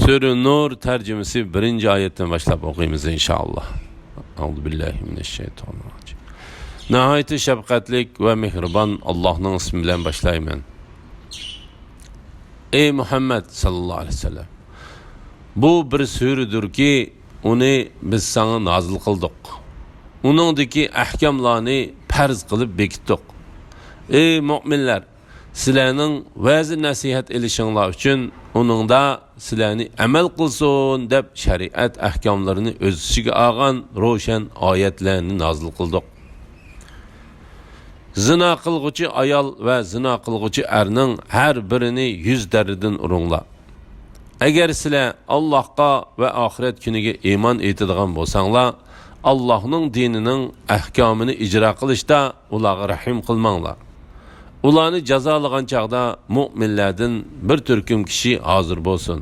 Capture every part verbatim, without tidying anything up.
سۈرە نۇر تەرجىمىسى بىرىنچى ئايەتتىن باشلاپ ئوقۇيمىز، ئىنشائاللا. ئەئۇزۇ بىللاھى مىنەششەيتانىر راجىم. ناھايىتى شەپقەتلىك ۋە مېھرىبان ئاللاھنىڭ ئىسمى بىلەن باشلايمەن. ئەي مۇھەممەد ساللاللاھۇ ئەلەيھى ۋەسەللەم، بۇ بىر سۈرىدۇركى، ئۇنى بىز ساڭا نازىل قىلدۇق. ئۇنىڭدىكى ئەھكاملارنى پەرز قىلىپ بېكىتتۇق. ئەي مۆمىنلەر، سىلەرنىڭ ۋەز-نەسىھەت ئېلىشىڭلار ئۈچۈن ئۇنىڭدا سىلەرنى ئەمەل قىلسۇن دەپ شەرىئەت ئەھكاملىرىنى ئۆز ئىچىگە ئالغان روشەن ئايەتلەرنى نازىل قىلدۇق. زىنا قىلغۇچى ئايال ۋە زىنا قىلغۇچى ئەرنىڭ ھەر بىرىنى يۈز دەررىدىن ئۇرۇڭلار. ئەگەر سىلەر ئاللاھقا ۋە ئاخىرەت كۈنىگە ئىمان ئېيتىدىغان بولساڭلار، ئاللاھنىڭ دىنىنىڭ ئەھكامىنى ئىجرا قىلىشتا ئۇلارغا رەھىم قىلماڭلار. ئۇلارنى جازالىغان چاغدا مۆمىنلەردىن بىر تۈركۈم كىشى ھازىر بولسۇن.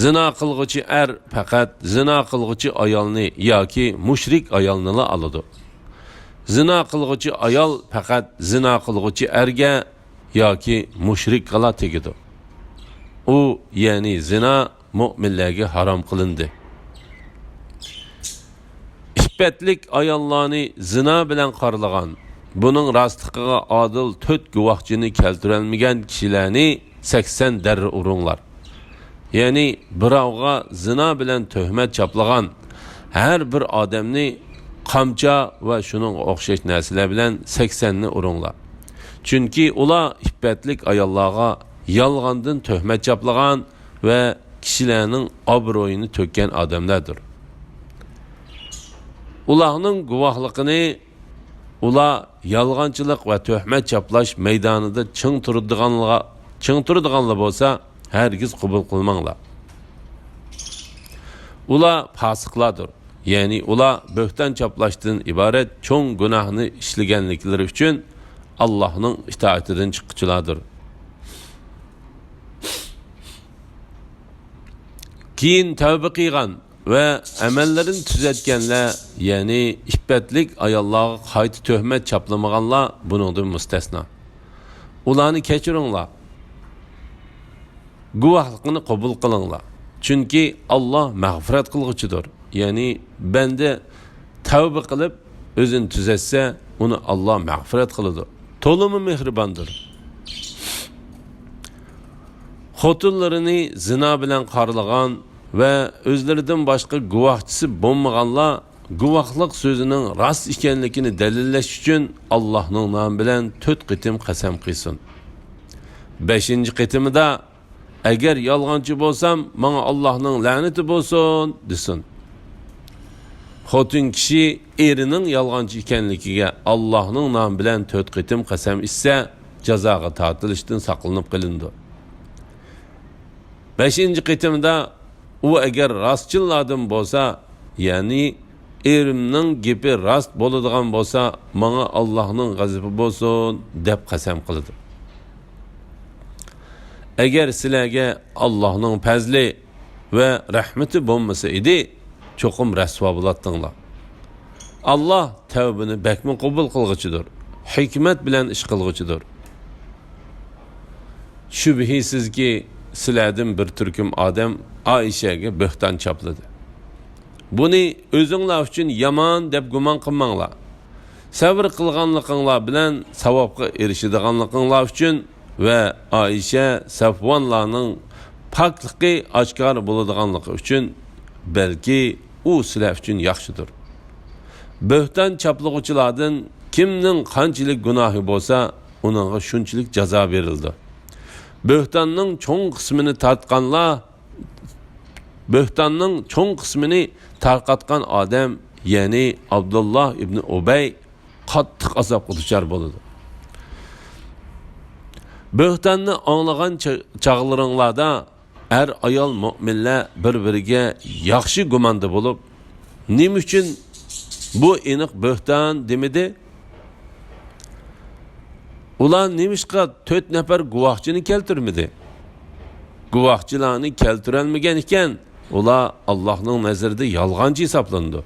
زىنا قىلغۇچى ئەر پەقەت زىنا قىلغۇچى ئايالنى ياكى مۇشرىك ئايالنىلا ئالىدۇ. زىنا قىلغۇچى ئايال پەقەت زىنا قىلغۇچى ئەرگە ياكى مۇشرىكقىلا تېگىدۇ. ئۇ، يەنى زىنا، مۆمىنلەرگە ھارام قىلىندى. ئىپپەتلىك ئاياللارنى زىنا بىلەن قارىلىغان، بۇنىڭ راستلىقىغا ئادىل تۆت گۇۋاھچىنى كەلتۈرەلمىگەن كىشىلەرنى سەكسەن دەررە ئۇرۇڭلار. يەنى بىراۋغا زىنا بىلەن تۆھمەت چاپلىغان ھەر بىر ئادەمنى قامچا ۋە شۇنىڭغا ئوخشاش نەرسىلەر بىلەن سەكسەننى ئۇرۇڭلار. چۈنكى ئۇلار ئىپپەتلىك ئاياللارغا يالغاندىن تۆھمەت چاپلىغان ۋە كىشىلەرنىڭ ئابرۇيىنى تۆككەن ئادەملەردۇر. ئۇلارنىڭ گۇۋاھلىقىنى ئۇلار يالغانچىلىق ۋە تۆھمەت چاپلاش مەيدانىدا چىڭ تۇرىدىغانلىغا، چىڭ تۇرىدىغانلا بولسا، ھەرگىز قوبۇل قىلماڭلار. ئۇلار پاسىقلاردۇر. يەنى ئۇلار بۆھتان چاپلاشتىن ئىبارەت چوڭ گۇناھنى ئىشلىگەنلىكلىرى ئۈچۈن ئاللاھنىڭ ئىتائىتىدىن چىققۇچىلاردۇر. كېيىن تەۋبە قىلغان ۋە ئەمەللىرىنى تۈزەتكەنلەر، يەنى ئىپپەتلىك ئاياللارغا قايتا تۆھمەت چاپلىمىغانلار بۇنىڭدىن مۇستەسنا. ئۇلارنى كەچۈرۈڭلار. گۇۋاھلىقىنى قوبۇل قىلىڭلار. چۈنكى ئاللاھ مەغپىرەت قىلغۇچىدۇر. يەنى بەندە تەۋبە قىلىپ، ئۆزىنى تۈزەتسە، ئۇنى ئاللاھ مەغپىرەت قىلىدۇ. تولىمۇ مېھرىباندۇر. خوتۇنلىرىنى زىنا بىلەن قارىلىغان ۋە ئۆزلىرىدىن باشقا گۇۋاھچىسى بولمىغانلار گۇۋاھلىق سۆزىنىڭ راست ئىكەنلىكىنى دەلىللەش ئۈچۈن ئاللاھنىڭ نامى بىلەن تۆت قېتىم قەسەم قىلسۇن. بەشىنچى قېتىمىدا، ئەگەر يالغانچى بولسام، ماڭا ئاللاھنىڭ لەنىتى بولسۇن، دېسۇن. خوتۇن كىشى ئېرىنىڭ يالغانچى ئىكەنلىكىگە ئاللاھنىڭ نامى بىلەن تۆت قېتىم قەسەم ئىچسە، جازاغا تارتىلىشتىن ساقلىنىپ قېلىنىدۇ. بەشىنچى قېتىمدا ئۇ ئەگەر راستچىللاردىن بولسا، يەنى ئېرىمنىڭ گېپى راست بولىدىغان بولسا، ماڭا ئاللاھنىڭ غەزىپى بولسۇن، دەپ قەسەم قىلىدۇ. ئەگەر سىلەرگە ئاللاھنىڭ پەزلى ۋە رەھمىتى بولمىسا ئىدى، چوقۇم رەسۋا بولاتتىڭلار. ئاللاھ تەۋبىنى بەكمۇ قوبۇل قىلغۇچىدۇر، ھېكمەت بىلەن ئىش قىلغۇچىدۇر. شۈبھىسىزكى، سىلەردىن بىر تۈركۈم ئادەم ئائىشەگە بۆھتان چاپلىدى. بۇنى ئۆزۈڭلار ئۈچۈن يامان دەپ گۇمان قىلماڭلار. سەۋر قىلغانلىقىڭلار بىلەن ساۋابقا ئېرىشىدىغانلىقىڭلار ئۈچۈن ۋە ئائىشە سەفۋانلارنىڭ پاكلىقى ئاشكارا بولىدىغانلىقى ئۈچۈن، بەلكى ئۇ سىلەر ئۈچۈن ياخشىدۇر. بۆھتان چاپلىغۇچىلاردىن كىمنىڭ قانچىلىك گۇناھى بولسا، ئۇنىڭغا شۇنچىلىك جازا بېرىلىدۇ. بۆھتاننىڭ چوڭ قىسمىنى تارتقانلار، بۆھتاننىڭ چوڭ قىسمىنى تارقاتقان ئادەم، يەنى ئابدۇللا ئىبنى ئۇبەي قاتتىق ئازابقا دۇچار بولىدۇ. بۆھتاننى ئاڭلىغان چا-، چاغلىرىڭلاردا ئەر-ئايال مۆمىنلەر بىر-بىرىگە ياخشى گۇماندا بولۇپ، نېمە ئۈچۈن بۇ ئېنىق بۆھتان دېمىدى؟ ئۇلار نېمىشقا تۆت نەپەر گۇۋاھچىنى كەلتۈرمىدى؟ گۇۋاھچىلارنى كەلتۈرەلمىگەن ئىكەن، ئۇلار ئاللاھنىڭ نەزىرىدە يالغانچى ھېسابلىنىدۇ.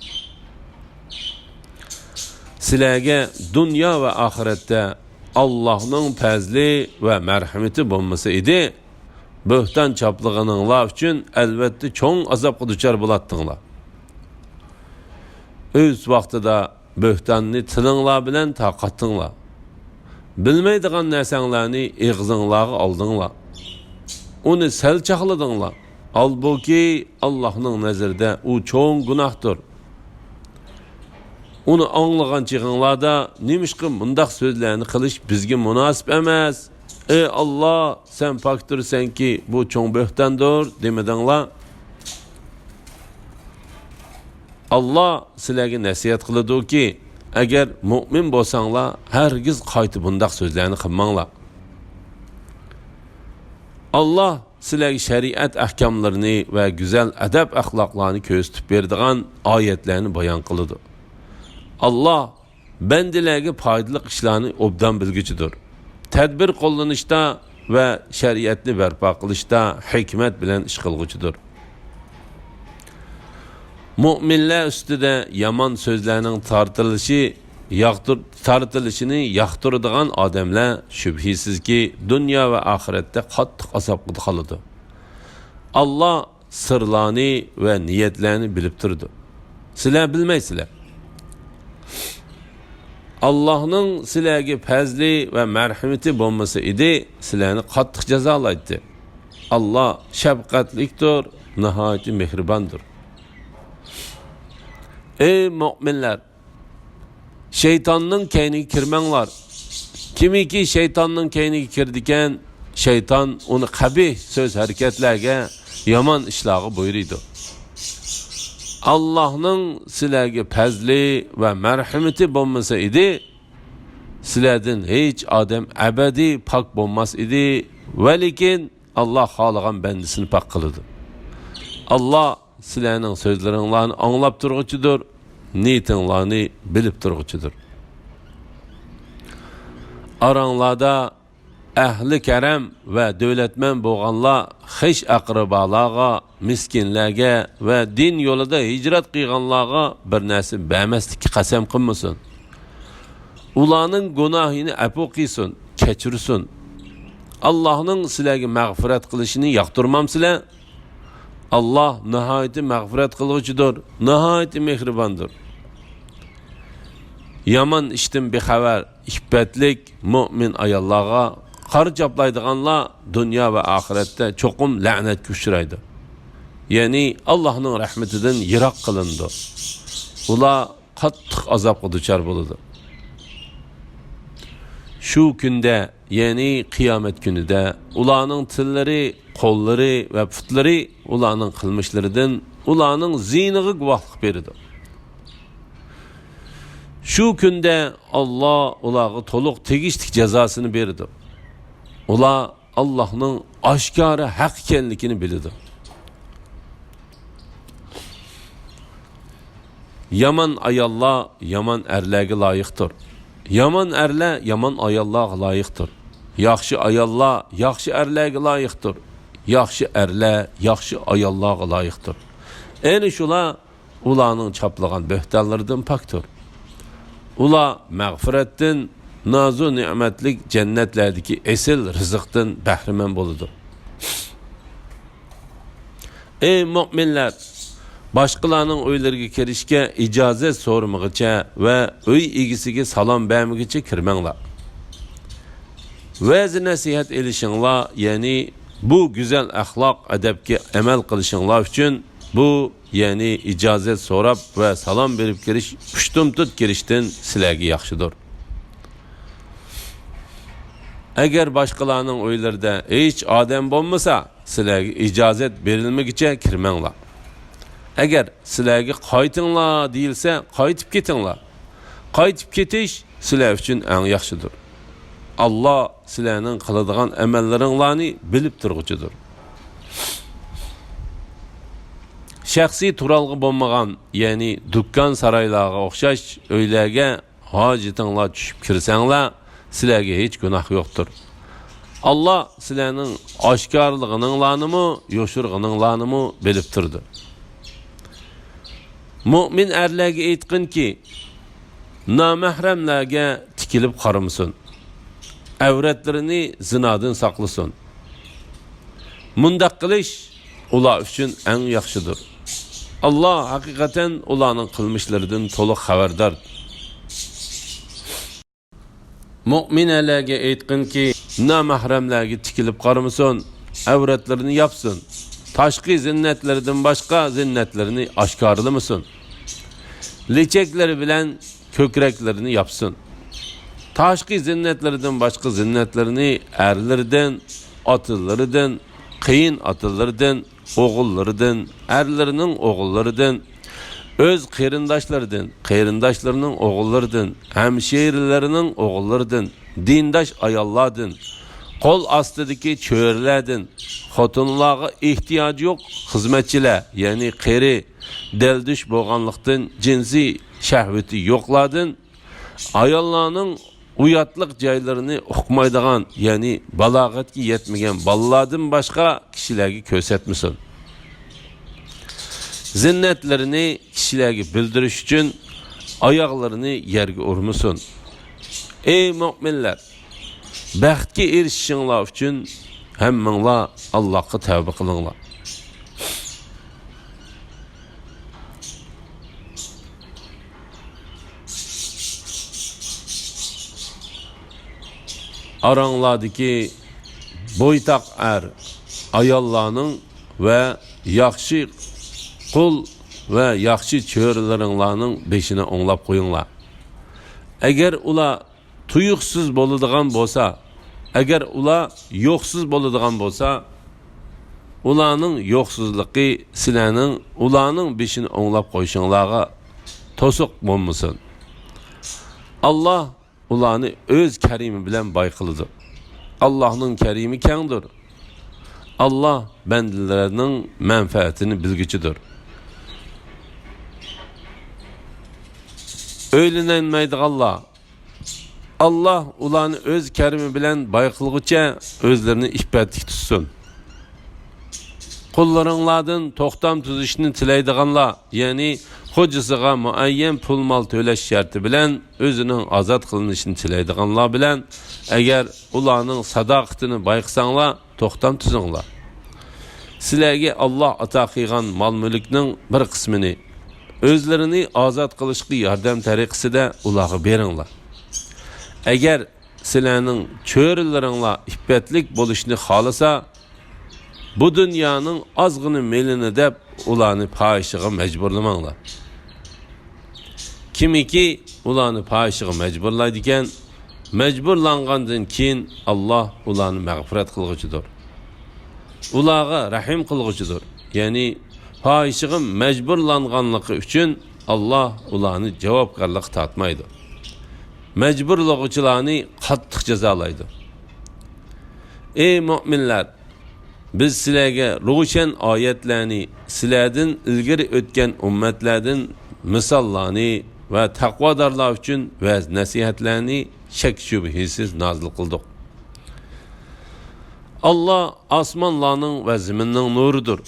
سىلەرگە دۇنيا ۋە ئاخىرەتتە ئاللاھنىڭ پەزلى ۋە مەرھىمىتى بولمىسا ئىدى، بۆھتان چاپلىغىنىڭلار ئۈچۈن ئەلۋەتتە چوڭ ئازابقا دۇچار بولاتتىڭلار. ئۆز ۋاقتىدا بۆھتاننى تىلىڭلار بىلەن تارقاتتىڭلار. بىلمەيدىغان نەرسەڭلارنى ئېغىزىڭلارغا ئالدىڭلار. ئۇنى سەل چاغلىدىڭلار. ھالبۇكى، ئاللاھنىڭ نەزىرىدە ئۇ چوڭ گۇناھتۇر. ئۇنى ئاڭلىغان چېغىڭلاردا، نېمىشقا مۇنداق سۆزلەرنى قىلىش بىزگە مۇناسىپ ئەمەس؟ ئەي ئاللا، سەن پاكتۇرسەنكى، بۇ چوڭ بۆھتاندۇر، دېمىدىڭلار. ئاللا سىلەرگە نەسىھەت قىلىدۇكى، ئەگەر مۇئمىن بولساڭلار، ھەرگىز قايتا بۇنداق سۆزلەرنى قىلماڭلار. ئاللا سىلەرگە شەرىئەت ئەھكاملىرىنى ۋە گۈزەل ئەدەپ-ئەخلاقلارنى كۆرسىتىپ بېرىدىغان ئايەتلەرنى بايان قىلىدۇ. ئاللا بەندىلەرگە پايدىلىق ئىشلارنى ئوبدان بىلگۈچىدۇر. تەدبىر قوللىنىشتا ۋە شەرىئەتنى بەرپا قىلىشتا ھېكمەت بىلەن ئىش قىلغۇچىدۇر. مۇئمىنلار ئۈستىدە يامان سۆزلەرنىڭ تارتىلىشى، ياقتۇر-، تارتىلىشىنى ياقتۇرىدىغان ئادەملەر شۈبھىسىزكى دۇنيا ۋە ئاخىرەتتە قاتتىق ئازابقا قالىدۇ. ئاللا سىرلارنى ۋە نىيەتلەرنى بىلىپ تۇرىدۇ. سىلەر بىلمەيسىلەر. ئاللاھنىڭ سىلەرگە پەزلى ۋە مەرھىمىتى بولمىسا ئىدى، سىلەرنى قاتتىق جازالايتتى. ئاللا شەپقەتلىكتۇر، ناھايىتى مېھرىباندۇر. ئەي مۆمىنلەر! شەيتاننىڭ كەينىگە كىرمەڭلار. كىمكى شەيتاننىڭ كەينىگە كىرىدىكەن، شەيتان ئۇنى قەبىھ سۆز-ھەرىكەتلەرگە، يامان ئىشلارغا بۇيرۇيدۇ. ئاللاھنىڭ سىلەرگە پەزلى ۋە مەرھىمىتى بولمىسا ئىدى، سىلەردىن ھېچ ئادەم ئەبەدىي پاك بولماس ئىدى. ۋە لېكىن ئاللا خالىغان بەندىسىنى پاك قىلىدۇ. ئاللا سىلەرنىڭ سۆزلىرىڭلارنى ئاڭلاپ تۇرغۇچىدۇر، نىيىتىڭلارنى بىلىپ تۇرغۇچىدۇر. ئاراڭلاردا ئەھلى كەرەم ۋە دۆلەتمەن بولغانلار خىش-ئەقرىبالارغا، مىسكىنلەرگە ۋە دىن يولىدا ھىجرەت قىلغانلارغا بىر نەرسە بەرمەسلىككە قەسەم قىلمىسۇن. ئۇلارنىڭ گۇناھىنى ئەپۇ قىلسۇن، كەچۈرسۇن. ئاللاھنىڭ سىلەرگە مەغپىرەت قىلىشىنى ياقتۇرمامسىلەر؟ ئاللا ناھايىتى مەغپىرەت قىلغۇچىدۇر، ناھايىتى مېھرىباندۇر. يامان ئىشتىن بىخەۋەر، ئىپپەتلىك مۆمىن ئاياللارغا قارا چاپلايدىغانلار دۇنيا ۋە ئاخىرەتتە چوقۇم لەنەتكە ئۇچرايدۇ. يەنى ئاللاھنىڭ رەھمىتىدىن يىراق قىلىنىدۇ. ئۇلار قاتتىق ئازابقا دۇچار بولىدۇ. شۇ كۈندە، يەنى قىيامەت كۈنىدە ئۇلارنىڭ تىللىرى، قوللىرى ۋە پۇتلىرى ئۇلارنىڭ قىلمىشلىرىدىن، ئۇلارنىڭ زىيىنىغا گۇۋاھلىق بېرىدۇ. شۇ كۈندە ئاللا ئۇلارغا تولۇق تېگىشلىك جازاسىنى بېرىدۇ. ئۇلار ئاللاھنىڭ ئاشكارا ھەق ئىكەنلىكىنى بىلىدۇ. يامان ئاياللار يامان ئەرلەرگە لايىقتۇر. يامان ئەرلەر يامان ئاياللارغا لايىقتۇر. ياخشى ئاياللار ياخشى ئەرلەرگە لايىقتۇر. ياخشى ئەرلەر ياخشى ئاياللارغا لايىقتۇر. ئەنە شۇلار ئۇلارنىڭ چاپلىغان بۆھتانلىرىدىن پاكتۇر. ئۇلار مەغپىرەتتىن، نازۇ نېمەتلىك جەننەتلەردىكى ئېسىل رىزىقتىن بەھرىمەن بولىدۇ. ئەي مۆمىنلەر! باشقىلارنىڭ ئۆيلىرىگە كىرىشكە ئىجازەت سورىمىغىچە ۋە ئۆي ئىگىسىگە سالام بەرمىگىچە كىرمەڭلار. ۋەز-نەسىھەت ئېلىشىڭلار، يەنى بۇ گۈزەل ئەخلاق ئەدەپكە ئەمەل قىلىشىڭلار ئۈچۈن بۇ، يەنى ئىجازەت سوراپ ۋە سالام بېرىپ كىرىش، پۇشتۇمتۇت كىرىشتىن سىلەرگە ياخشىدۇر. ئەگەر باشقىلارنىڭ ئۆيلىرىدە ھېچ ئادەم بولمىسا، سىلەرگە ئىجازەت بېرىلمىگىچە كىرمەڭلار. ئەگەر سىلەرگە قايتىڭلار دېيىلسە، قايتىپ كېتىڭلار. قايتىپ كېتىش سىلەر ئۈچۈن ئەڭ ياخشىدۇر. ئاللا سىلەرنىڭ قىلىدىغان ئەمەللىرىڭلارنى بىلىپ تۇرغۇچىدۇر. شەخسىي تۇرالغۇ بولمىغان، يەنى دۇكان-سارايلارغا ئوخشاش ئۆيلەرگە ھاجىتىڭلار چۈشۈپ كىرسەڭلار، سىلەرگە ھېچ گۇناھ يوقتۇر. ئاللا سىلەرنىڭ ئاشكارىلىغىنىڭلارنىمۇ، يوشۇرغىنىڭلارنىمۇ بىلىپ تۇرىدۇ. مۆمىن ئەرلەرگە ئېيتقىنكى، نامەھرەملەرگە تىكىلىپ قارىمىسۇن. ئەۋرەتلىرىنى زىنادىن ساقلىسۇن. مۇنداق قىلىش ئۇلار ئۈچۈن ئەڭ ياخشىدۇر. ئاللا ھەقىقەتەن ئۇلارنىڭ قىلمىشلىرىدىن تولۇق خەۋەردار. مۆمىنەلەرگە ئېيتقىنكى، نامەھرەملەرگە تىكىلىپ قارىمىسۇن، ئەۋرەتلىرىنى ياپسۇن، تاشقى زىننەتلىرىدىن باشقا زىننەتلىرىنى ئاشكارىلىمىسۇن، لېچەكلىرى بىلەن كۆكرەكلىرىنى ياپسۇن. تاشقى زىننەتلىرىدىن باشقا زىننەتلىرىنى ئەرلىرىدىن، ئاتىلىرىدىن، قېيىن ئاتىلىرىدىن، ئوغۇللىرىدىن، ئەرلىرىنىڭ ئوغۇللىرىدىن، ئۆز قېرىنداشلىرىدىن، قېرىنداشلىرىنىڭ ئوغۇللىرىدىن، ھەمشىرىلىرىنىڭ ئوغۇللىرىدىن، دىنداش ئاياللاردىن، قول ئاستىدىكى چۆرىلەردىن، خوتۇنلارغا ئېھتىياجى يوق خىزمەتچىلەر، يەنى قېرى، دەلدۈش بولغانلىقتىن جىنسىي شەھۋىتى يوقلاردىن، ئاياللارنىڭ ئۇياتلىق جايلىرىنى ئۇقمايدىغان، يەنى بالاغەتكە يەتمىگەن بالىلاردىن باشقا كىشىلەرگە كۆرسەتمىسۇن. زىننەتلىرىنى كىشىلەرگە بىلدۈرۈش ئۈچۈن ئاياغلىرىنى يەرگە ئۇرمىسۇن. ئەي مۆمىنلەر! بەختكە ئېرىشىشىڭلار ئۈچۈن ھەممىڭلار ئاللاھقا تەۋبە قىلىڭلار. ئاراڭلاردىكى بويتاق ئەر، ئاياللارنىڭ ۋە ياخشى قۇل ۋە ياخشى چۆرىلىرىڭلارنىڭ بېشىنى ئوڭلاپ قويۇڭلار. ئەگەر ئۇلار تۇيۇقسىز بولىدىغان بولسا، ئەگەر ئۇلار يوقسۇز بولىدىغان بولسا، ئۇلارنىڭ يوقسۇزلۇقى سىلەرنىڭ ئۇلارنىڭ بېشىنى ئوڭلاپ قويۇشۇڭلارغا توسۇق بولمىسۇن. ئاللا ئۇلارنى ئۆز كەرىمى بىلەن باي قىلىدۇ. ئاللانىڭ كەرىمى كەڭدۇر. ئاللا بەندىلەرنىڭ مەنپەئەتىنى بىلگۈچىدۇر. ئۆيلىنەلمەيدىغانلار، ئاللا ئۇلارنى ئۆز كەرىمى بىلەن باي قىلغۇچە ئۆزلىرىنى ئىپپەتلىك تۇتسۇن. قۇللىرىڭلاردىن توختام تۈزۈشنى تىلەيدىغانلار، يەنى خوجىسىغا مۇئەييەن پۇل-مال تۆلەش شەرتى بىلەن ئۆزىنىڭ ئازاد قىلىنىشىنى تىلەيدىغانلار بىلەن، ئەگەر ئۇلارنىڭ ساداقىتىنى بايقىساڭلار، توختام تۈزۈڭلار. سىلەرگە ئاللا ئاتا قىلغان مال-مۈلۈكنىڭ بىر قىسمىنى ئۆزلىرىنى ئازاد قىلىشقا ياردەم تەرىقىسىدە ئۇلارغا بېرىڭلار. ئەگەر سىلەرنىڭ چۆرىلىرىڭلار ئىپپەتلىك بولۇشنى خالىسا، بۇ دۇنيانىڭ ئازغىنە مېلىنى دەپ ئۇلارنى پاھىشىگە مەجبۇرلىماڭلار. كىمكى ئۇلارنى پاھىشىگە مەجبۇرلايدىكەن، مەجبۇرلانغاندىن كېيىن ئاللا ئۇلارنى مەغپىرەت قىلغۇچىدۇر. ئۇلارغا رەھىم قىلغۇچىدۇر. يەنى پاھىشىگە مەجبۇرلانغانلىقى ئۈچۈن ئاللا ئۇلارنى جاۋابكارلىققا تارتمايدۇ. مەجبۇرلىغۇچىلارنى قاتتىق جازالايدۇ. ئەي مۆمىنلەر! بىز سىلەرگە روشەن ئايەتلەرنى، سىلەردىن ئىلگىرى ئۆتكەن ئۈممەتلەردىن مىساللارنى ۋە تەقۋادارلار ئۈچۈن ۋەز-نەسىھەتلەرنى شەك-شۈبھىسىز نازىل قىلدۇق. ئاللا ئاسمانلارنىڭ ۋە زېمىننىڭ نۇرىدۇر.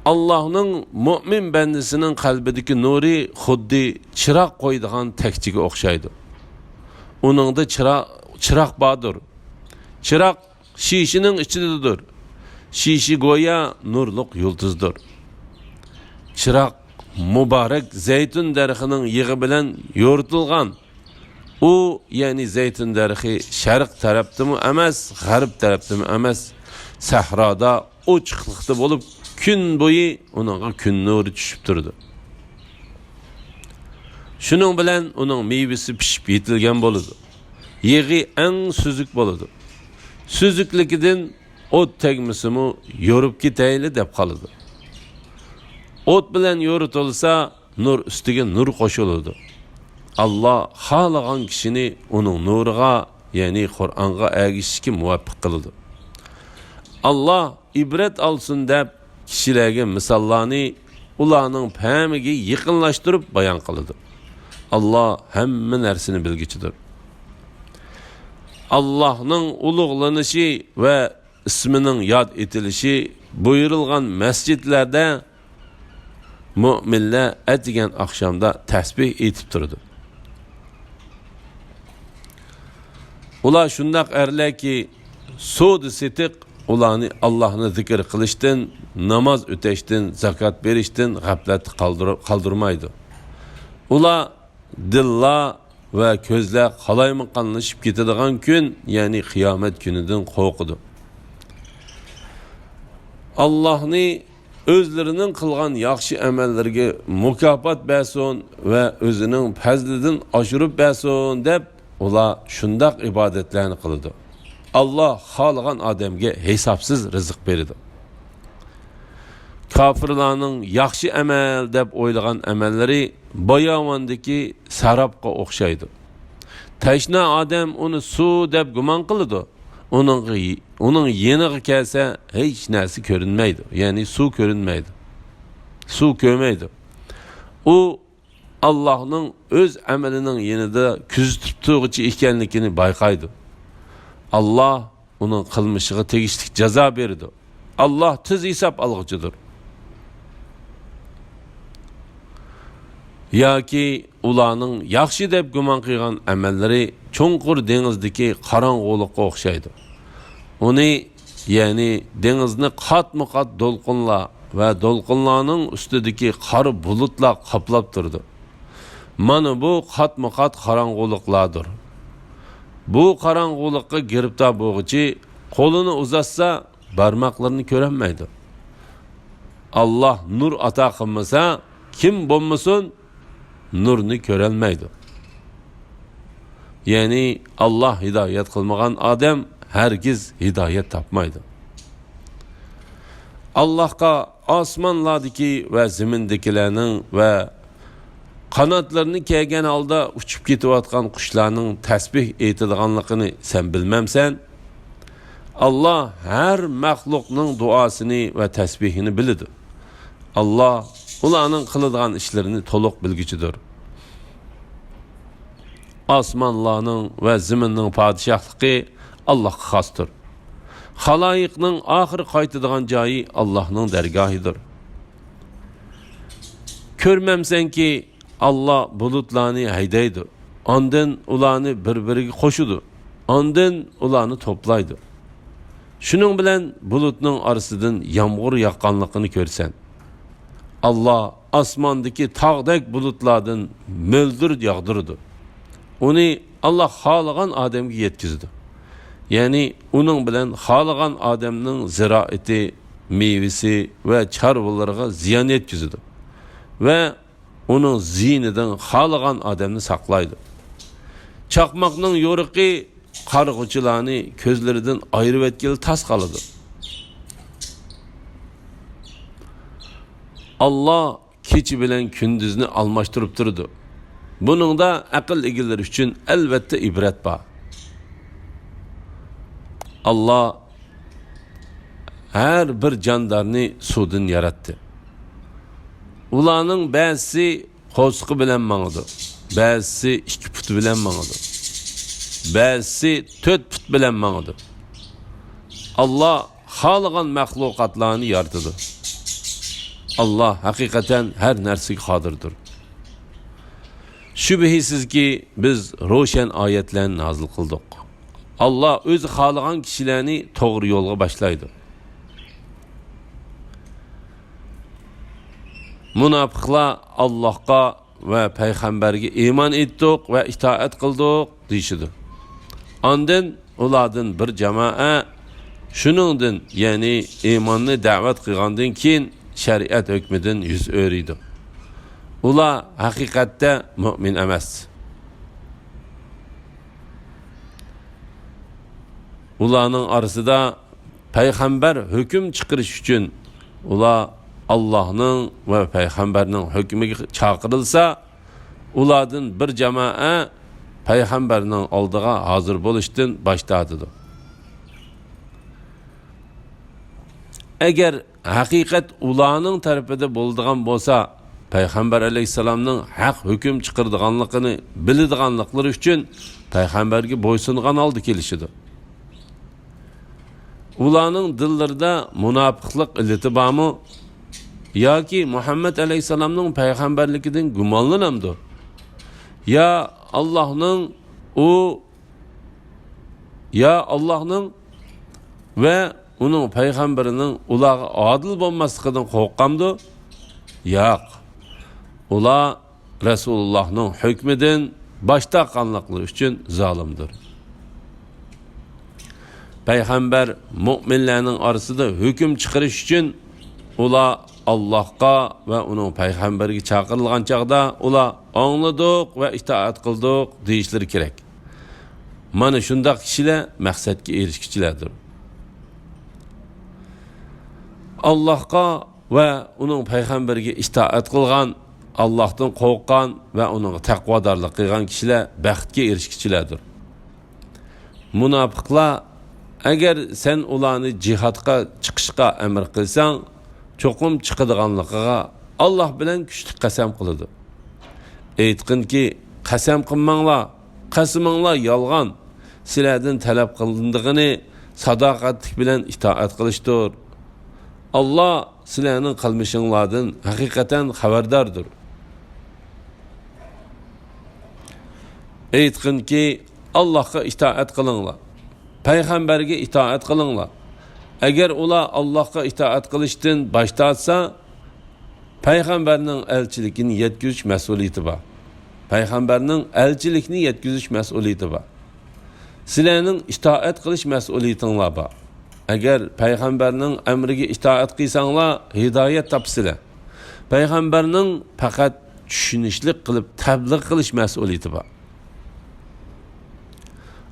ئاللانىڭ مۆمىن بەندىسىنىڭ قەلبىدىكى نۇرى خۇددى چىراغ قويىدىغان تەكچىگە ئوخشايدۇ. ئۇنىڭدا چىرا-، چىراغ باردۇر. چىراغ شىشىنىڭ ئىچىدىدۇر. شىشە گويا نۇرلۇق يۇلتۇزدۇر. چىراغ مۇبارەك زەيتۇن دەرىخىنىڭ يېغى بىلەن يورۇتۇلغان. ئۇ، يەنى زەيتۇن دەرىخى شەرق تەرەپتىمۇ ئەمەس، غەرب تەرەپتىمۇ ئەمەس، سەھرادا ئوچۇقلۇقتا بولۇپ، كۈن بويى ئۇنىڭغا كۈن نۇرى چۈشۈپ تۇرىدۇ. شۇنىڭ بىلەن ئۇنىڭ مېۋىسى پىشىپ يېتىلگەن بولىدۇ. يېغى ئەڭ سۈزۈك بولىدۇ. سۈزۈكلۈكىدىن ئوت تەگمىسىمۇ يورۇپ كېتەيلى دەپ قالىدۇ. ئوت بىلەن يورۇتۇلسا، نۇر ئۈستىگە نۇر قوشۇلىدۇ. ئاللا خالىغان كىشىنى ئۇنىڭ نۇرىغا، يەنى قۇرئانغا ئەگىشىشكە مۇۋەپپەق قىلىدۇ. ئاللا ئىبرەت ئالسۇن دەپ كىشىلەرگە مىساللارنى ئۇلارنىڭ پەمىگە يېقىنلاشتۇرۇپ بايان قىلىدۇ. ئاللا ھەممە نەرسىنى بىلگۈچىدۇر. ئاللانىڭ ئۇلۇغلىنىشى ۋە ئىسمىنىڭ ياد ئېتىلىشى بۇيرۇلغان مەسچىتلەردە مۆمىنلەر ئەتىگەن ئاخشامدا تەسبىھ ئېيتىپ تۇرىدۇ. ئۇلار شۇنداق ئەرلەركى، سودا-سېتىق ئۇلارنى ئاللاھنى زىكىر قىلىشتىن، ناماز ئۆتەشتىن، زاكات بېرىشتىن غەپلەتتە قالدۇر-، قالدۇرمايدۇ. ئۇلار دىللار ۋە كۆزلەر قالايمىقانلىشىپ كېتىدىغان كۈن، يەنى قىيامەت كۈنىدىن قورقىدۇ. ئاللاھنى ئۆزلىرىنىڭ قىلغان ياخشى ئەمەللىرىگە مۇكاپات بەرسۇن ۋە ئۆزىنىڭ پەزلىدىن ئاشۇرۇپ بەرسۇن دەپ، ئۇلار شۇنداق ئىبادەتلەرنى قىلىدۇ. ئاللاھ خالىغان ئادەمگە ھېسابسىز رىزىق بېرىدۇ. كاپىرلارنىڭ ياخشى ئەمەل دەپ ئويلىغان ئەمەللىرى باياۋاندىكى سەرابقا ئوخشايدۇ. تەشنا ئادەم ئۇنى سۇ دەپ گۇمان قىلىدۇ. ئۇنىڭغا، ئۇنىڭ يېنىغا كەلسە، ھېچ نەرسە كۆرۈنمەيدۇ، يەنى سۇ كۆرۈنمەيدۇ. سۇ كۆرمەيدۇ. ئۇ ئاللاھنىڭ ئۆز ئەمىلىنىڭ يېنىدا كۆزىتىپ تۇرغۇچى ئىكەنلىكىنى بايقايدۇ. ئاللاھ ئۇنىڭ قىلمىشىغا تېگىشلىك جازا بېرىدۇ. ئاللاھ تېز ھېساب ئالغۇچىدۇر. ياكى ئۇلارنىڭ ياخشى دەپ گۇمان قىلغان ئەمەللىرى چوڭقۇر دېڭىزدىكى قاراڭغۇلۇققا ئوخشايدۇ. ئۇنى، يەنى دېڭىزنى قاتمۇ قات دولقۇنلار ۋە دولقۇنلارنىڭ ئۈستىدىكى قارا بۇلۇتلار قاپلاپ تۇرىدۇ. مانا بۇ قاتمۇ قات قاراڭغۇلۇقلاردۇر. بۇ قاراڭغۇلۇققا گىرىپتار بولغۇچى قولىنى ئۇزاتسا، بارماقلىرىنى كۆرەلمەيدۇ. ئاللاھ نۇر ئاتا قىلمىسا، كىم بولمىسۇن، نۇرنى كۆرەلمەيدۇ. يەنى ئاللاھ ھىدايەت قىلمىغان ئادەم ھەرگىز ھىدايەت تاپمايدۇ. ئاللاھقا ئاسمانلاردىكى ۋە زېمىندىكىلەرنىڭ ۋە قاناتلىرىنى كەيگەن ھالدا ئۇچۇپ كېتىۋاتقان قۇشلارنىڭ تەسبىھ ئېيتىدىغانلىقىنى سەن بىلمەمسەن؟ ئاللاھ ھەر مەخلۇقنىڭ دۇئاسىنى ۋە تەسبىھىنى بىلىدۇ. ئاللاھ ئۇلارنىڭ قىلىدىغان ئىشلىرىنى تولۇق بىلگۈچىدۇر. ئاسمانلارنىڭ ۋە زېمىننىڭ پادىشاھلىقى ئاللاھقا خاستۇر. خالايىقنىڭ ئاخىرى قايتىدىغان جايى ئاللاھنىڭ دەرگاھىدۇر. كۆرمەمسەنكى، ئاللاھ بۇلۇتلارنى ھەيدەيدۇ، ئاندىن ئۇلارنى بىر-بىرىگە قوشىدۇ، ئاندىن ئۇلارنى توپلايدۇ. شۇنىڭ بىلەن بۇلۇتنىڭ ئارىسىدىن يامغۇر ياغقانلىقىنى كۆرىسەن. ئاللاھ ئاسماندىكى تاغدەك بۇلۇتلاردىن مۆلدۈر ياغدۇرىدۇ. ئۇنى ئاللاھ خالىغان ئادەمگە يەتكۈزىدۇ. يەنى ئۇنىڭ بىلەن خالىغان ئادەمنىڭ زىرائىتى، مېۋىسى ۋە چارۋىلىرىغا زىيان يەتكۈزىدۇ. ۋە ئۇنىڭ زىيىنىدىن خالىغان ئادەمنى ساقلايدۇ. چاقماقنىڭ يورۇقى قارىغۇچىلارنى كۆزلىرىدىن ئايرىۋەتكىلى تاس قالىدۇ. ئاللاھ كېچە بىلەن كۈندۈزنى ئالماشتۇرۇپ تۇرىدۇ. بۇنىڭدا ئەقىل ئىگىلىرى ئۈچۈن ئەلۋەتتە ئىبرەت بار. ئاللاھ ھەر بىر جاندارنى سۇدىن ياراتتى. ئۇلارنىڭ بەزىسى قورسىقى بىلەن ماڭىدۇ، بەزىسى ئىككى پۇتى بىلەن ماڭىدۇ، بەزىسى تۆت پۇت بىلەن ماڭىدۇ. ئاللاھ خالىغان مەخلۇقاتلارنى يارىتىدۇ. ئاللاھ ھەقىقەتەن ھەر نەرسىگە قادىردۇر. شۈبھىسىزكى، بىز روشەن ئايەتلەرنى نازىل قىلدۇق. ئاللاھ ئۆزى خالىغان كىشىلەرنى توغرا يولغا باشلايدۇ. مۇناپىقلار ئاللاھقا ۋە پەيغەمبەرگە ئىمان ئېيتتۇق ۋە ئىتائەت قىلدۇق دېيىشىدۇ. ئاندىن ئۇلاردىن بىر جامائە شۇنىڭدىن، يەنى ئىماننى دەۋەت قىلغاندىن كېيىن شەرىئەت ھۆكمىدىن يۈز ئۆرۈيدۇ. ئۇلار ھەقىقەتتە مۆمىن ئەمەس. ئۇلارنىڭ ئارىسىدا پەيغەمبەر ھۆكۈم چىقىرىش ئۈچۈن ئۇلار ئاللاھنىڭ ۋە پەيغەمبەرنىڭ ھۆكمىگە چاقىرىلسا، ئۇلاردىن بىر جامائە پەيغەمبەرنىڭ ئالدىغا ھازىر بولۇشتىن باش تارتىدۇ. ئەگەر ھەقىقەت ئۇلارنىڭ تەرىپىدە بولىدىغان بولسا، پەيغەمبەر ئەلەيھىسسالامنىڭ ھەق ھۆكۈم چىقىرىدىغانلىقىنى بىلىدىغانلىقلىرى ئۈچۈن پەيغەمبەرگە بويسۇنغان ھالدا كېلىشىدۇ. ئۇلارنىڭ دىللىرىدا مۇناپىقلىق ئىللىتى بارمۇ؟ ياكى مۇھەممەد ئەلەيھىسسالامنىڭ پەيغەمبەرلىكىدىن گۇمانلىنامدۇ؟ يا ئاللاھنىڭ ئۇ، يا ئاللاھنىڭ ۋە ئۇنىڭ پەيغەمبىرىنىڭ ئۇلارغا ئادىل بولماسلىقىدىن قورقامدۇ؟ ياق. ئۇلار رەسۇلۇللاھنىڭ ھۆكمىدىن باش تارتقانلىقلىرى ئۈچۈن زالىمدۇر. پەيغەمبەر مۆمىنلەرنىڭ ئارىسىدا ھۆكۈم چىقىرىش ئۈچۈن، ئۇلار ئاللاھقا ۋە ئۇنىڭ پەيغەمبىرىگە چاقىرىلغان چاغدا، ئۇلار «ئاڭلىدۇق ۋە ئىتائەت قىلدۇق» دېيىشلىرى كېرەك. مانا شۇنداق كىشىلەر مەقسەتكە ئېرىشكۈچىلەردۇر. ئاللاھقا ۋە ئۇنىڭ پەيغەمبىرىگە ئىتائەت قىلغان، ئاللاھتىن قورققان ۋە ئۇنىڭغا تەقۋادارلىق قىلغان كىشىلەر بەختكە ئېرىشكۈچىلەردۇر. مۇناپىقلار، ئەگەر سەن ئۇلارنى جىھادقا چىقىشقا ئەمر قىلساڭ، چوقۇم چىقىدىغانلىقىغا ئاللاھ بىلەن كۈچلۈك قەسەم قىلىدۇ. ئېيتقىنكى، قەسەم قىلماڭلار، قەسىمىڭلار يالغان. سىلەردىن تەلەپ قىلىنىدىغىنى ساداقەتلىك بىلەن ئىتائەت قىلىشتۇر. ئاللاھ سىلەرنىڭ قىلمىشىڭلاردىن ھەقىقەتەن خەۋەرداردۇر. ئېيتقىنكى، ئاللاھقا ئىتائەت قىلىڭلار، پەيغەمبەرگە ئىتائەت قىلىڭلار. ئەگەر ئۇلار ئاللاھقا ئىتائەت قىلىشتىن باش تارتسا، پەيغەمبەرنىڭ ئەلچىلىكىنى يەتكۈزۈش مەسئۇلىيىتى بار. پەيغەمبەرنىڭ ئەلچىلىكنى يەتكۈزۈش مەسئۇلىيىتى بار. سىلەرنىڭ ئىتائەت قىلىش مەسئۇلىيىتىڭلار بار. ئەگەر پەيغەمبەرنىڭ ئەمرىگە ئىتائەت قىلساڭلار، ھىدايەت تاپىسىلەر. پەيغەمبەرنىڭ پەقەت چۈشىنىشلىك قىلىپ تەبلىغ قىلىش مەسئۇلىيىتى بار.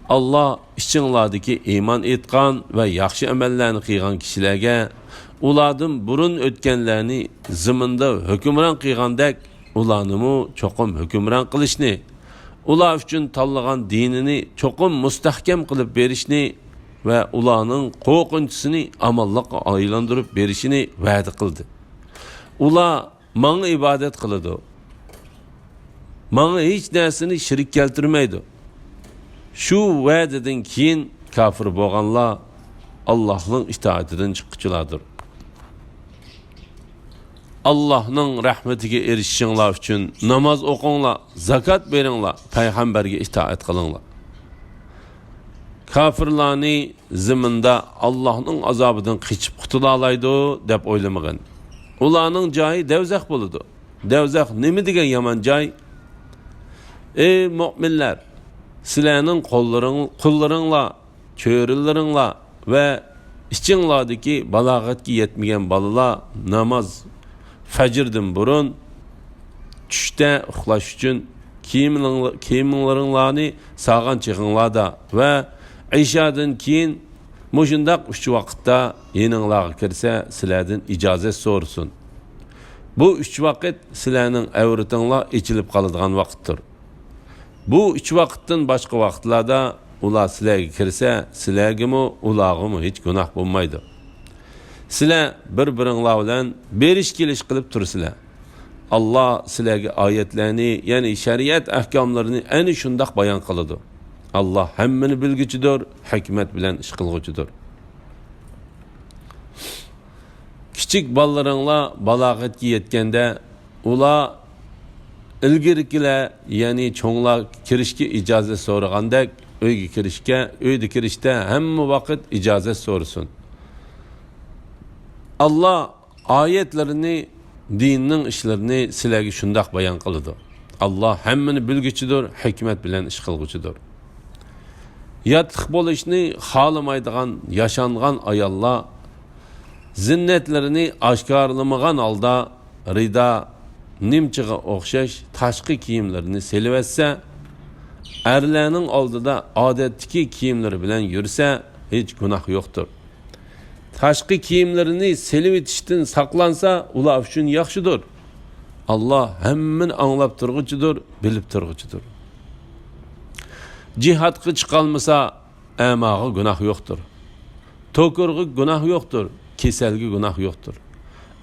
ئاللاھ ئىچىڭلاردىكى ئىمان ئېيتقان ۋە ياخشى ئەمەللەرنى قىلغان كىشىلەرگە ئۇلاردىن بۇرۇن ئۆتكەنلەرنى زېمىندا ھۆكۈمران قىلغاندەك، ئۇلارنىمۇ چوقۇم ھۆكۈمران قىلىشنى، ئۇلار ئۈچۈن تاللىغان دىنىنى چوقۇم مۇستەھكەم قىلىپ بېرىشنى ۋە ئۇلارنىڭ قورقۇنچىسىنى ئامانلىققا ئايلاندۇرۇپ بېرىشىنى ۋەدە قىلدى. ئۇلار ماڭا ئىبادەت قىلىدۇ، ماڭا ھېچ نەرسىنى شېرىك كەلتۈرمەيدۇ. شۇ ۋەدىدىن كېيىن كاپىر بولغانلار ئاللاھنىڭ ئىتائىتىدىن چىققۇچىلاردۇر. ئاللاھنىڭ رەھمىتىگە ئېرىشىشىڭلار ئۈچۈن ناماز ئوقۇڭلار، زاكات بېرىڭلار، پەيغەمبەرگە ئىتائەت قىلىڭلار. كاپىرلارنى زېمىندا ئاللاھنىڭ ئازابىدىن قېچىپ قۇتۇلالايدۇ دەپ ئويلىمىغىن. ئۇلارنىڭ جايى دەۋزەخ بولىدۇ. دەۋزەخ نېمە دېگەن يامان جاي! ئەي مۆمىنلەر، سىلەرنىڭ قوللىرىڭ-، قۇللىرىڭلار، چۆرىلىرىڭلار ۋە ئىچىڭلاردىكى بالاغەتكە يەتمىگەن بالىلار ناماز، فەجردىن بۇرۇن، چۈشتە ئۇخلاش ئۈچۈن كىيىملىڭ-، كىيىملىرىڭلارنى سالغان چېغىڭلاردا ۋە ئىشادىن كېيىن مۇشۇنداق ئۈچ ۋاقىتتا يېنىڭلارغا كىرسە، سىلەردىن ئىجازەت سورىسۇن. بۇ ئۈچ ۋاقىت سىلەرنىڭ ئەۋرىتىڭلار ئېچىلىپ قالىدىغان ۋاقىتتۇر. بۇ ئۈچ ۋاقىتتىن باشقا ۋاقىتلاردا ئۇلار سىلەرگە كىرسە، سىلەرگىمۇ، ئۇلارغىمۇ ھېچ گۇناھ بولمايدۇ. سىلەر بىر-بىرىڭلار بىلەن بېرىش-كېلىش قىلىپ تۇرىسىلەر. ئاللاھ سىلەرگە ئايەتلەرنى، يەنى شەرىئەت ئەھكاملىرىنى ئەنە شۇنداق بايان قىلىدۇ. ئاللاھ ھەممىنى بىلگۈچىدۇر، ھېكمەت بىلەن ئىش قىلغۇچىدۇر. كىچىك بالىلىرىڭلار بالاغەتكە يەتكەندە، ئۇلار ئىلگىرىكىلەر، يەنى چوڭلار كىرىشكە ئىجازەت سورىغاندەك، ئۆيگە كىرىشكە، ئۆيدە كىرىشتە ھەممە ۋاقىت ئىجازەت سورىسۇن. ئاللاھ ئايەتلىرىنى، دىننىڭ ئىشلىرىنى سىلەرگە شۇنداق بايان قىلىدۇ. ئاللاھ ھەممىنى بىلگۈچىدۇر، ھېكمەت بىلەن ئىش قىلغۇچىدۇر. ياتلىق بولۇشنى خالىمايدىغان ياشانغان ئاياللار زىننەتلىرىنى ئاشكارىلىمىغان ھالدا رىدا، نىمچىغا ئوخشاش تاشقى كىيىملىرىنى سېلىۋەتسە، ئەرلەرنىڭ ئالدىدا ئادەتتىكى كىيىملىرى بىلەن يۈرسە، ھېچ گۇناھ يوقتۇر. تاشقى كىيىملىرىنى سېلىۋېتىشتىن ساقلانسا، ئۇلار ئۈچۈن ياخشىدۇر. ئاللاھ ھەممىنى ئاڭلاپ تۇرغۇچىدۇر، بىلىپ تۇرغۇچىدۇر. جىھادقا چىقالمىسا، ئەماغا گۇناھ يوقتۇر. توكۇرغا گۇناھ يوقتۇر، كېسەلگە گۇناھ يوقتۇر.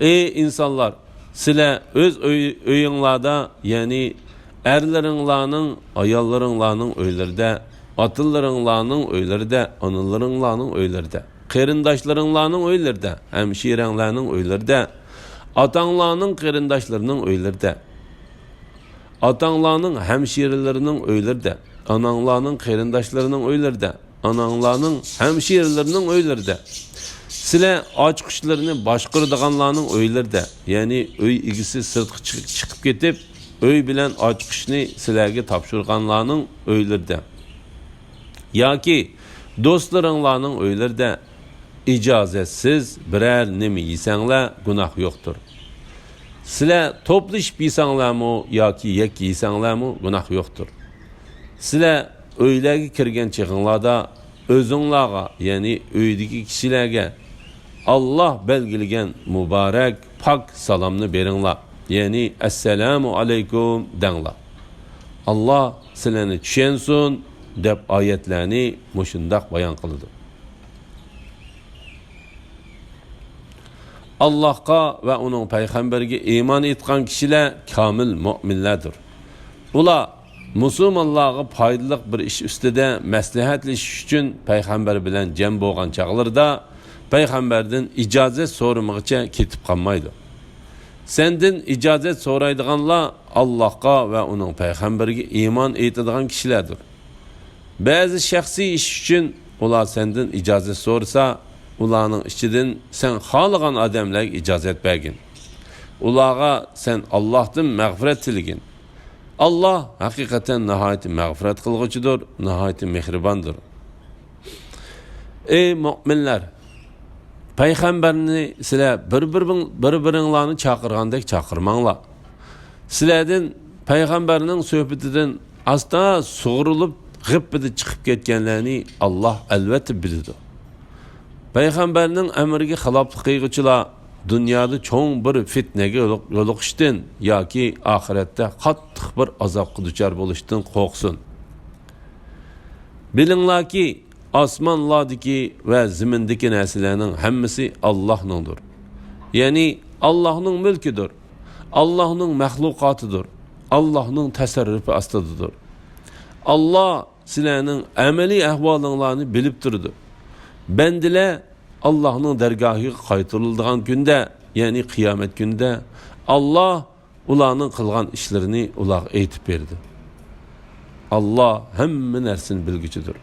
ئەي ئىنسانلار، سىلەر ئۆز ئۆي-، ئۆيۈڭلاردا، يەنى ئەرلىرىڭلارنىڭ، ئاياللىرىڭلارنىڭ ئۆيلىرىدە، ئاتىلىرىڭلارنىڭ ئۆيلىرىدە، ئانىلىرىڭلارنىڭ ئۆيلىرىدە، قېرىنداشلىرىڭلارنىڭ ئۆيلىرىدە، ھەمشىرەڭلارنىڭ ئۆيلىرىدە، ئاتاڭلارنىڭ قېرىنداشلىرىنىڭ ئۆيلىرىدە، ئاتاڭلارنىڭ ھەمشىرىلىرىنىڭ ئۆيلىرىدە، ئاناڭلارنىڭ قېرىنداشلىرىنىڭ ئۆيلىرىدە، ئاناڭلارنىڭ ھەمشىرىلىرىنىڭ ئۆيلىرىدە، سىلەر ئاچقۇچلىرىنى باشقۇرىدىغانلارنىڭ ئۆيلىرىدە، يەنى ئۆي ئىگىسى سىرتقا چىقىپ، چىقىپ كېتىپ، ئۆي بىلەن ئاچقۇچنى سىلەرگە تاپشۇرغانلارنىڭ ئۆيلىرىدە ياكى دوستلىرىڭلارنىڭ ئۆيلىرىدە ئىجازەتسىز بىرەر نېمە يېسەڭلار، گۇناھ يوقتۇر. سىلەر توپلىشىپ يېسەڭلارمۇ ياكى يەككە يېسەڭلارمۇ، گۇناھ يوقتۇر. سىلەر ئۆيلەرگە كىرگەن چېغىڭلاردا ئۆزۈڭلارغا، يەنى ئۆيدىكى كىشىلەرگە ئاللاھ بەلگىلىگەن مۇبارەك، پاك سالامنى بېرىڭلار، يەنى ئەسسالامۇ ئەلەيكۇم دەڭلار. ئاللاھ سىلەرنى چۈشەنسۇن، دەپ ئايەتلەرنى مۇشۇنداق بايان قىلىدۇ. ئاللاھقا ۋە ئۇنىڭ پەيغەمبىرىگە ئىمان ئېيتقان كىشىلەر كامىل مۆمىنلەردۇر. ئۇلار مۇسۇلمانلارغا پايدىلىق بىر ئىش ئۈستىدە مەسلىھەتلىشىش ئۈچۈن پەيغەمبەر بىلەن جەم بولغان چاغلىرىدا، پەيغەمبەردىن ئىجازەت سورىمىغىچە كېتىپ قالمايدۇ. سەندىن ئىجازەت سورايدىغانلار ئاللاھقا ۋە ئۇنىڭ پەيغەمبىرىگە ئىمان ئېيتىدىغان كىشىلەردۇر. بەزى شەخسىي ئىش ئۈچۈن ئۇلار سەندىن ئىجازەت سورىسا، ئۇلارنىڭ ئىچىدىن سەن خالىغان ئادەملەرگە ئىجازەت بەرگىن. ئۇلارغا سەن ئاللاھتىن مەغپىرەت تىلىگىن. ئاللاھ ھەقىقەتەن ناھايىتى مەغپىرەت قىلغۇچىدۇر، ناھايىتى مېھرىباندۇر. ئەي مۆمىنلەر! پەيغەمبەرنى سىلەر بىر-بىرىڭ-، بىر-بىرىڭلارنى چاقىرغاندەك چاقىرماڭلار. سىلەردىن پەيغەمبەرنىڭ سۆھبىتىدىن ئاستا سۇغۇرۇلۇپ غىپپىدە چىقىپ كەتكەنلەرنى ئاللاھ ئەلۋەتتە بىلىدۇ. پەيغەمبەرنىڭ ئەمرىگە خىلاپلىق قىلغۇچىلار دۇنيادا چوڭ بىر فىتنىگە يولۇق-، يولۇقۇشتىن ياكى ئاخىرەتتە قاتتىق بىر ئازابقا دۇچار بولۇشتىن قورقسۇن. بىلىڭلاركى، ئاسمانلاردىكى ۋە زېمىندىكى نەرسىلەرنىڭ ھەممىسى ئاللاھنىڭدۇر. يەنى ئاللاھنىڭ مۈلكىدۇر. ئاللاھنىڭ مەخلۇقاتىدۇر. ئاللاھنىڭ تەسەررۇپى ئاستىدىدۇر. ئاللاھ سىلەرنىڭ ئەمەلىي ئەھۋالىڭلارنى بىلىپ تۇرىدۇ. بەندىلەر ئاللاھنىڭ دەرگاھىغا قايتۇرۇلىدىغان كۈندە، يەنى قىيامەت كۈنىدە، ئاللاھ ئۇلارنىڭ قىلغان ئىشلىرىنى ئۇلارغا ئېيتىپ بېرىدۇ. ئاللاھ ھەممە نەرسىنى بىلگۈچىدۇر.